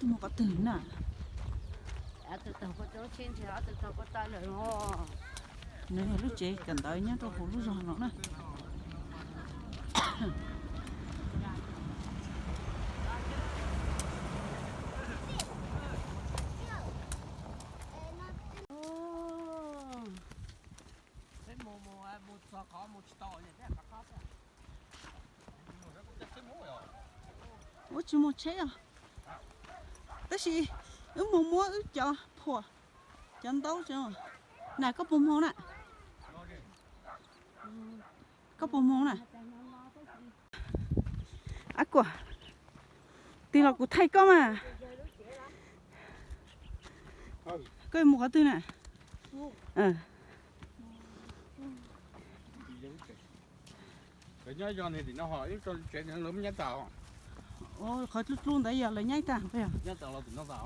Mus qhov twg na? Nws yog lub tsev kawm ntawv nyob rau hauv lub zos no na. Ua tsis muaj tsheb os. Tab sis wb mus muab wb cov phuam, cov ntaub, na koj puas moog na? Koj puas moog na? Ab kuam, tig los kuv thaij koj mas. Koj mus qhov twg na? Lawv nyob zos tim no ho ib tsev lawv nyob tas. Qhov dlub dlub ntawd yog lawv nyob tas puas yog? Nyob tas los tim no tas.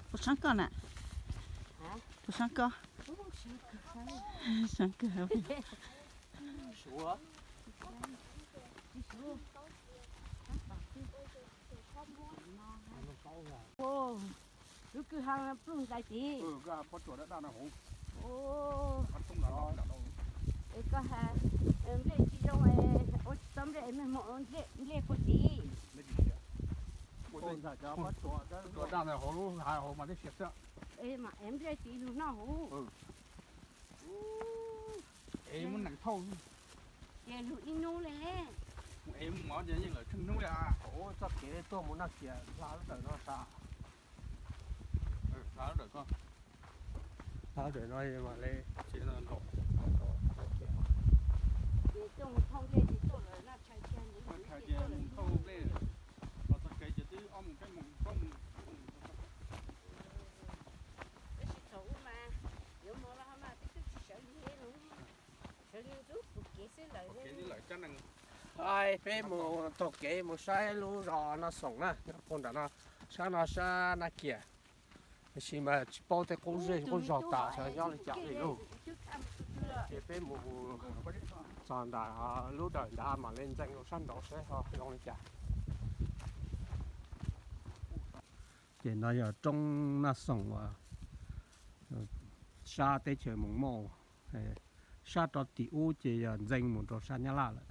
Puas saab koj na? Puas saab koj? Saab kawg. Lub kwj ha pluj ntais tid. Es koj ha nplej tsis zoo, ua tsis tau nplej, nplej puag tid. Daj hauv lub ha hauv mas tib siav xwb. Es mam ev nplej tid lug noj huv. Es muab nees thauj. Ces lug ib hnub le. Es mus mov ces yeej lawm tsheej hnub li. Txoj kev tuaj mus Naj Kiam hla lub dawm no sas. Hla lub dawm ko. Hla lub dawm no mam le. Ces tuaj mus thauj nplej ces tuaj lawm no, tshais kiag mus thauj nplej. Los txog kev ces twb ob moos peb moos plaub moos. Tab sis thaum ub mas yuav mus los mas twb twb tsis sawv li no, sawv li ntxub pum kev xwb lawm. Peb mus taug kev mus saib lub zos Naj Xoom na, puag nram no, sab no sab Naj Kiam. Tab sis mas tsis paub tej qub zej qub zog tas xyov nyob li cas li lauj. Ces peb mus txog ntawm lub dawm ntawd mam li ntxeev rau sab nraud seb ho zoo li cas. Ces no yog roob Naj Xoom uas sab teb chaws Moos Mauj, sab rau tim ub ces yog ntxeev mus rau sab Nyab Laj lawm.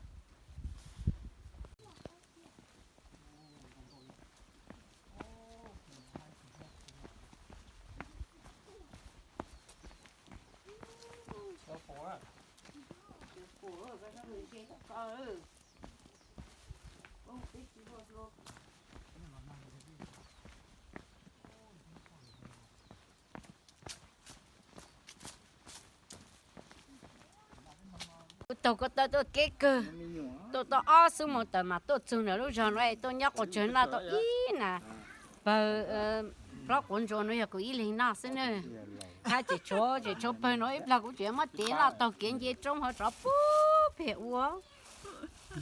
Kuv taug ko taw tuaj kev kawg, tuaj tau ob xuab moos tawm mas tuaj txug ntawm lub zog no es tuaj nyob quas tsawg noj tau ib nas pawg plaub quav ntsuas no yog kuv ib leeg noj xwb na. Hab tseem tshuav, tseem tshuav pawg no ib plag kuv tseem muab tev noj taug kev nce roob hov rov pub pem ua.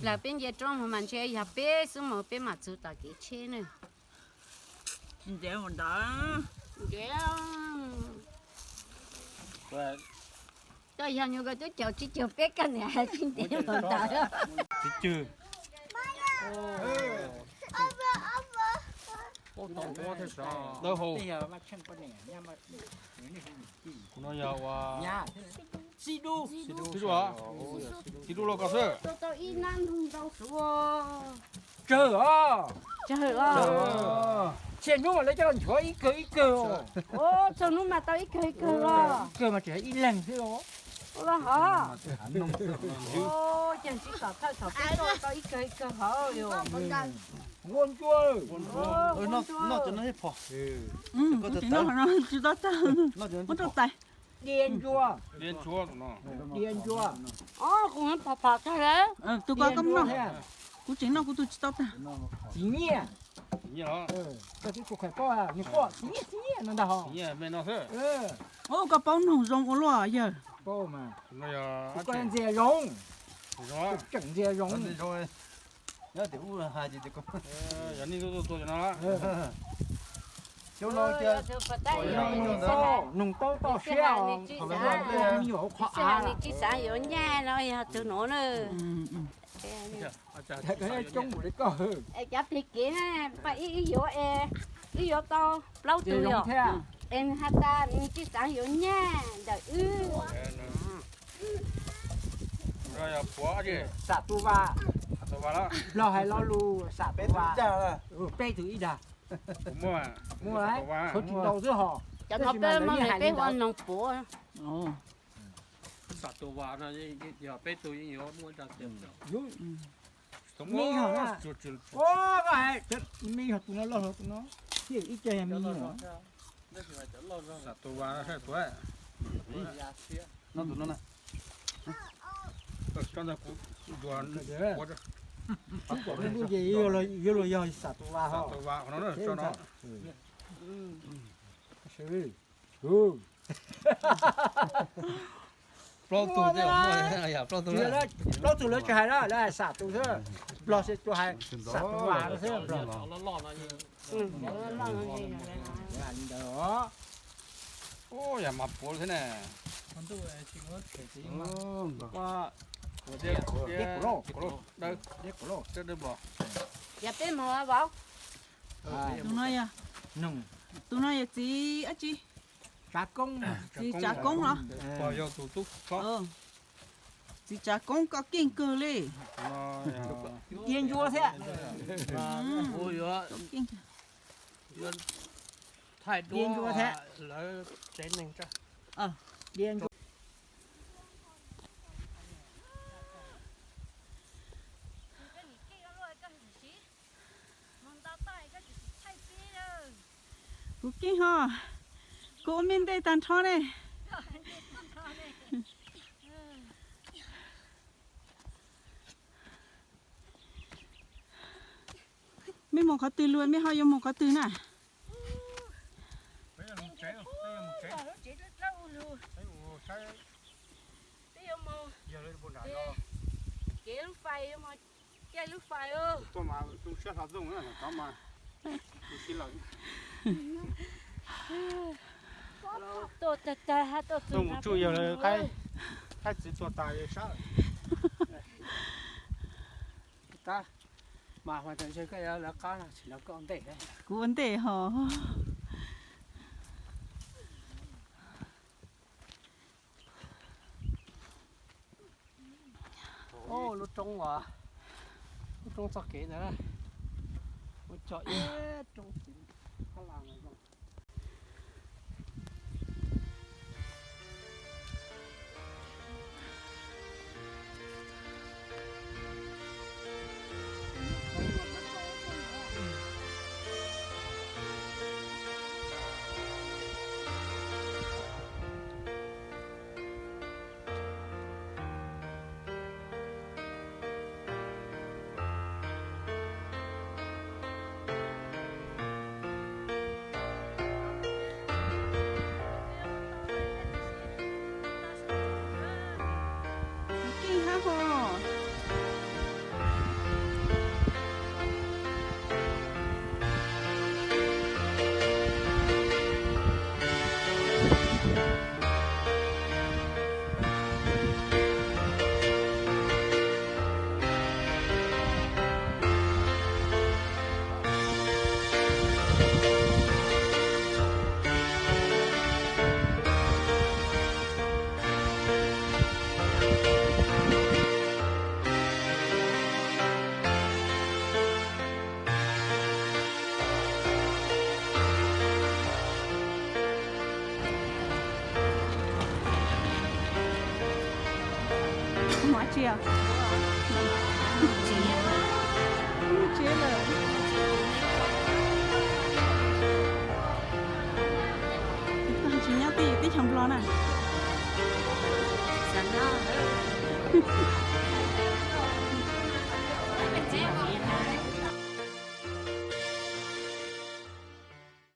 Plag peb nce roob hov mas ntshe yog peb xuab moos peb mam txug tom kev tsheb na. Ntev mus ntawd. Ntev. Koj yog nyuag ko twb caum tsis caum peb koj niam hais tsis ntev mus ntawd. Tsis cwg. Dawb hau. Kuv no yog ua Xib Dub, Xib Dub los koj xwb. Tau ib nab nug ntau suav. Tsawg os. Tsawg os. Tsawg. Tsawg hnub mas lawv coj los nchuav ib kawg ib kawg. Ua, tsawg hnub mas tau ib kawg ib kawg los. Ib kawg mas tseem ib leeg xwb os. Ua los hov. Ua, ces tsis kom thawj thaum peb tuaj tau ib kawg ib kawg hov yom. Nquab ntsuab. Nquab ntsuab. Tsis tau tag, muab rau tais. Diav ntsuab. Diav ntsuab. Ob, kuv phom phom tag lawm. Tus ko koj noj. Kuv tseem noj kuv tus tsis tau tag. Txiv nyiaj. Txiv nyiaj los. Koj twb kuv qhais poj, nws poj txiv nyiaj txiv nyiaj no ntag hos. Txiv nyiaj me no xwb. Ub, koj paub noog zoo ua luaj yawg. Koj mas, koj ntxias zoov, tseem ntxias zoov. Yog tias ub hais ces, yog nej tuaj tua no, xyoo no ces, nug taub toj siab, me nyuam qhov av, nws tsis xav yuav nyaj no yog tus no na. Coob li koj. Es cov plig kev na, paj ib ib yuav es, ib yuav tau plaub tug yom, es nws has tas nws tsis xav yuav nyaj ntawm wb. Xam tus vas, Nplog hais lo lus xam tus vas, peb tug ib dag. Muaj, tshuav tsis ntau xwb hos. Cov no peb muaj peb ua noog puav. Xam tus vas no, yog peb tug yeej yuav muaj ib zaj tiag. Me yog, me yog tus no loj hlo tus no, thiaj ib co yog me yog. Xam tus vas no saib tus, no tus no na. Tso ntawd kuv dua, kuv pom lub ntuj ces yuav luag yog xam tus vas ho. Xam tus vas qhov no, tso no. Plaub tug, plaub tug lawv tsis hais na, lawv hais xam tus xwb. Nplog tsuas hais xam tus vas xwb. Ntawd os. Yam mas puav thiab na. Yog peb mus vauv. Tus no yog, tus no yog txiv dab tsi? Tsav Koob. Txiv Tsav Koob los? Txiv Tsav Koob koj keej kawg li. Diav ntsuab thiab. Diav ntsuab thiab. Kuv keej ho, kuv ua me ntej tag nrho ne. Mej mus qhov twg lug, mej ho yuav mus qhov twg na? Tuaj mus tsuj yawg, qaib txiv tuag tas sab. Mas mas tas ntshe koj yuav lawv qab no, tsis los koj ua ntej. Kuv ua ntej ho. Lub roob uas, lub roob txoj kev ntawd, ua tso ib roob txiv hab las no zoo. Mus tsev lawm. Tsis nyob twj ywm teb chaws Nplog na.